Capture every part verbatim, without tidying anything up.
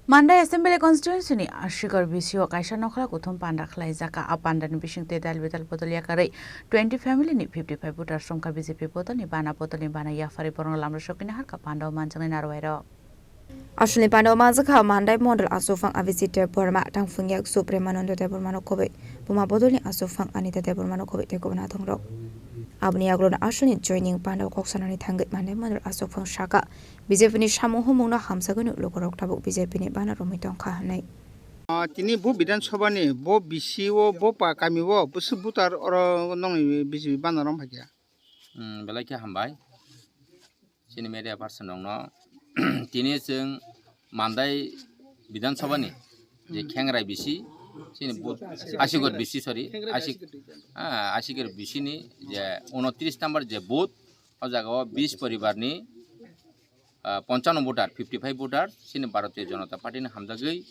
Mandai Assembly Constituency ni Asigor B C o kaisa nokhla kuthum panda khlaijak. A panda ni bising tei dal bidal bodol yakarwi twenty family ni fifty five voter songkha B J P bodol ni bana bodol ni bana yaphari borok lamrok sokina harka panda o manjaknai narwai rok. Aswkni panda o manjakha Mandai Mondol Aswkphang Abhijit Debbarma, Tangphung Yaksu Premanando Debbarma no khobwi, Buma Bodol ni Aswkphang Anita Debbarma no khobwi tei kubun athongrok. Aboni yagulo no aswkni joining panda o kok sanani thangwi Mandai Mondol Aswkphang saka, B J P ni samung humung no hamjagwi no lukurok tabuk B J P ni bana romwi tongkha hwnwi. Ah, tini bo Bidhan Sabha ni bo B C o bo pa kami o bwswk voter oro nongni B J P bana rom phaikha. Hmm, belai khe hambai. Chini media person rokno tini chwng Mandai Bidhan Sabha ni je Khengrai B C, chini bu-, Asigor B C, sorry, Asi-, ah, Asigor B C ni je unotris number je booth, o jaga o bis poribar ni, ah, ponchano voter, fifty five voter, chini Bharatiya Janata Party ni hamjagwi,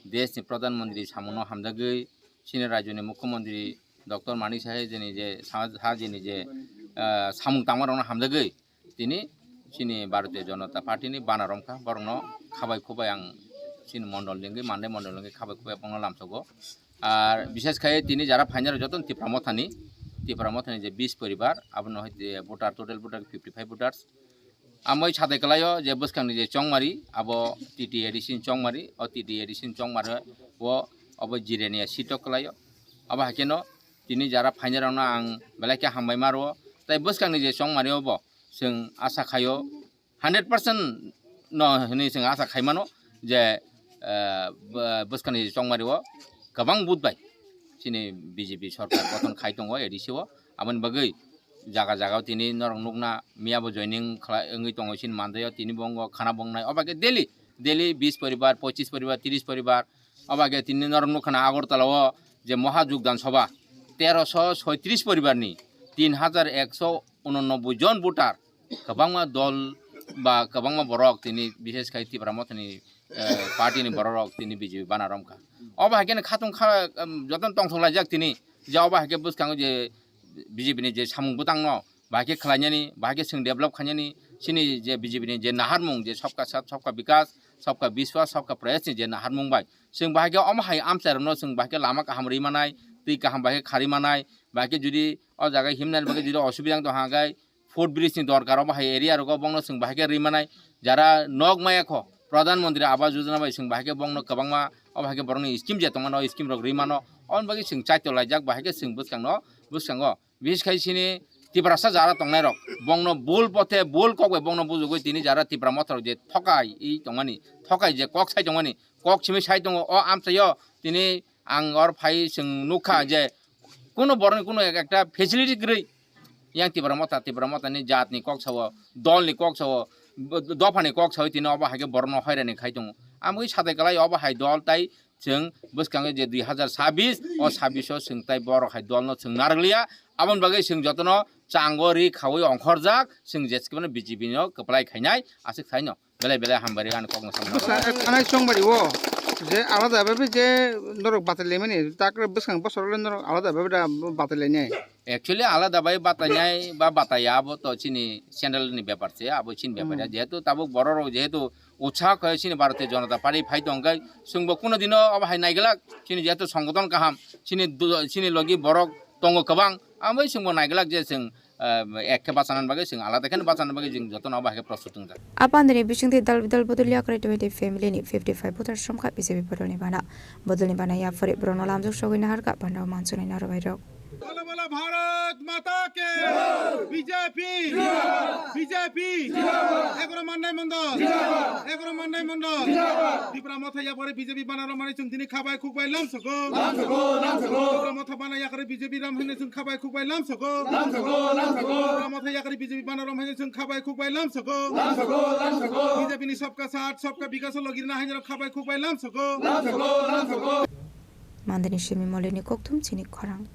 desh ni Pradhan Mantri samung no hamjagwi, chini rajyo ni Mukhyamantri Doctor Manik Saha jini je sa-, ha jini je, ah, samung tangma rokno hamjagwi, tini chini Bharatiya Janata Party ni bana romkha, borokno khabai khubai ang chini mondol ni wngwi, Mandai mondol ni wngwi khabai khubai bongno lamsogo. Ar bishes khai tini jara phainai rok joto Tipra Mothani, Tipra Mothani je bis poribar, abono hai je voter, total voter fifty five voters. Amoi sadai kwlaio je bwskangni je chongmari, abo T T A D C ni chongmari, o T T A D C ni chongmari o abo Jirania seat o kwlaio. Abo hai kheno tini jara phainai rokno ang belai khe hambai ma rwo. Tai bwskangni je chongmari obo chwng asa khaio, hundred percent no hwnwi chwng asa khai mano je, eh, bw-, bwskangni chongmari o kwbang vote bai chini B J P sorkar gothon khai tongo A D C o. Aboni bagwi jaga jaga o tini norok nukna miya bo joining khlai wngwi tongo chini Mandai o, tini bo wngkha khana bongnai. Oba khe daily, daily bis poribar, pochis poribar, tris poribar. Oba khe tini norok nukha na Agartala o je Maha Jogdan Sabha, teroso soitris poribar ni tin hajar ekso unonoboi jon voter, kwbangma dol ba kwbangma borok tini, bishes khai Tipra Mothani, eh, party ni borok rok tini B J P bana romkha. Obo hai khe khatung kha, em, jotono tongthok laijak tini, je obo hai khe bwskango je B J P ni je samung bwtang no bahai khe khlainani, bahai khe chwng develop khainani, chini je B J P ni je naharmung je Sabka Saath, Sabka Vikas, Sabka Vishwas, Sabka Prayas ni je naharmung bai chwng bahai khe omo hai amchai rokno chwng bahai khe lama kaham rwi manai, twi kaham bahai khe kharwi manai, bahai khe jodi o jaga himnani bagwi jodi osubida wng tong hwnkhai, foot bridge ni dorkar, obo hai area rogo bongno chwng bahai khe rwi manai, jara nok maya kho Pradhan Mantri Awas Yojana bai chwng bahai khe bongno kwbangma obo hai khe borokni scheme je tongmano, o scheme rok rwi mano, oboni bagwi chwng chaito laijak, bahai khe chwng bwskango, bwskango, bises khai chini Tiprasa jara tongnai rok bongno bul pothe bul kok bai bongno bujugwi tini jara Tipra Motha rok je thokai i tongmani, thokai je kok sai tongmani, kok simi sai tongo o amchaio tini ang or phai chwng nukha je kuno borokni kuno ek-, ekta facility kwrwi. Yang Tipra Motha, Tipra Mothani jatni kok sao, dolni kok sao, b-, dophani kok sao, tini obo hai khe borokno hoirani khai tongo. Amogwi sadai kwlai obo hai dol tai chwng bwskango je dui hazar sabis, o sabis o chwng tai borok hai dolno chwng narwkliya. Aboni bagwi chwng jotono chango ri khaui ongkhorjak, chwng jeskhe bono B J P no kwplai khainai, aswk saino. Belai belai hambai rw ani kokno samna. Bwsa, eh, thanai chongmari o je alada bhabe je norok batai laimani, tak bwskang bosor le norok alada bhabe da batai lainai. Actually alada bai batai nai ba batai ya abo to chini central ni bepar se, abo chini bepar ya. Hmm. Jehetu tabuk borok rok jehetu utsaho khe chini Bharatiya Janata Party phai tong khe chwng bo kuno dino abo hai naiglak chini jehetu songgothon kaham chini du-, chini logi borok tongo kwbang, abo chwng bo naiglak je chwng ah, ek khe bachanani bagwi, chwng alada khe bachanani bagwi chwng jotono abo hai khe prostut wngjak. A pandani bisingtwi dal bidal bodol yakarwi twenty family ni fifty five voter somkha B J P bodolni bana. Bodolni bana yaphari borokno lamjak sogwi naharkha panda o manchunai narwai rok. Bolo bolo Bharat Mata ke! B J P! B J P! Egaro Mandai Mondol! Egaro Mandai Mondol! Tipra Motha yaphari B J P bana romani chwng tini khabai khukbai lamsogo. Lamsogo, lamsogo. Tipra Motha bana yakarwi B J P ram hwnwi chwng khabai khukbai lamsogo. Lamsogo, lamsogo. Tipra Motha yakarwi B J P bana rom hwnwi chwng khabai khukbai lamsogo. Lamsogo, lamsogo. B J P ni sabka saath, sabka vikas o logi rwna haino khabai khukbai lamsogo. Lamsogo, lamsogo. Mandani simi molini kokthum chini khorang.